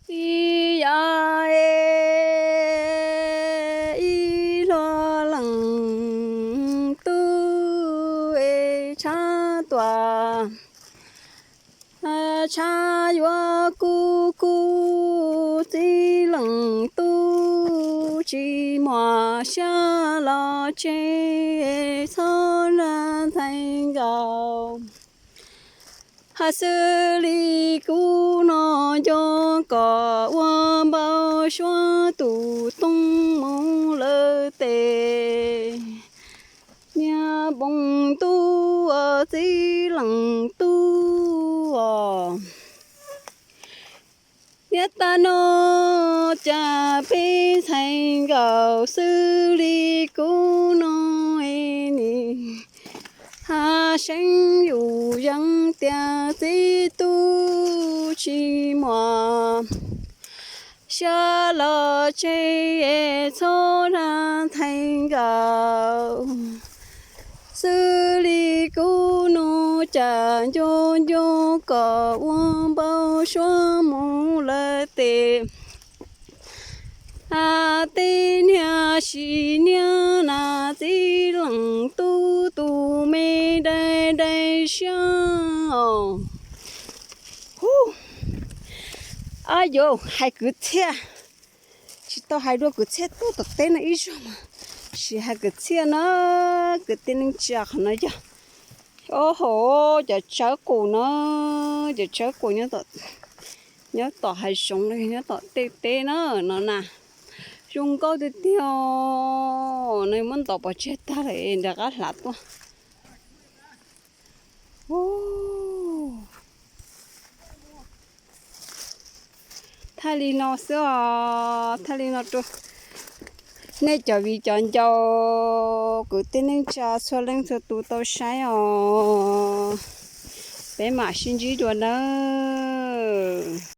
Txiv yog ib hluas leej tub es tshaib tuaj, tshaib yuav kub kub. Txiv leej tub tsis muaj xyab los tseg, txhob ntshai nkauj. Hais xws li kuv no nco kom ua npau suav tus tub mus lawm tes, niag npoo tub, txiv leej tub os. Niaj tas no cas peb ntxhais nkauj xws li kuv no, nim haj seev yus yees tias txiv tub tsis muaj xyab los tseg, txhob ntshai nkauj. Xws li kuv no cas nco nco kom ua npau suav mus lawm tes, a, tej niag sim niaj na txiv leej tub tus me dai dai siab os. Hu, a, yuav hais kwv txhiaj, tsis tau hais dua kwv txhiaj tuaj tom teb no ib zaug mas, sim hais kwv txhiaj na. Kwv tij neej tsa, qhov no yog, o ho, cov tsawb qus no, cov tsawb qus nyob tom hav zoov, nyob tom tej teb na, no na. Zoo nkauj tiag tiag, nws muab ntov pov tseg tag lawm nram qab hlav tuaj. Thaij li no xwb os, thaij li no rau nej cov viv cov ncaus, kwv tij neej tsa txhua leej txhua tus tau saib os. Peb mam sib ntsib dua nawb.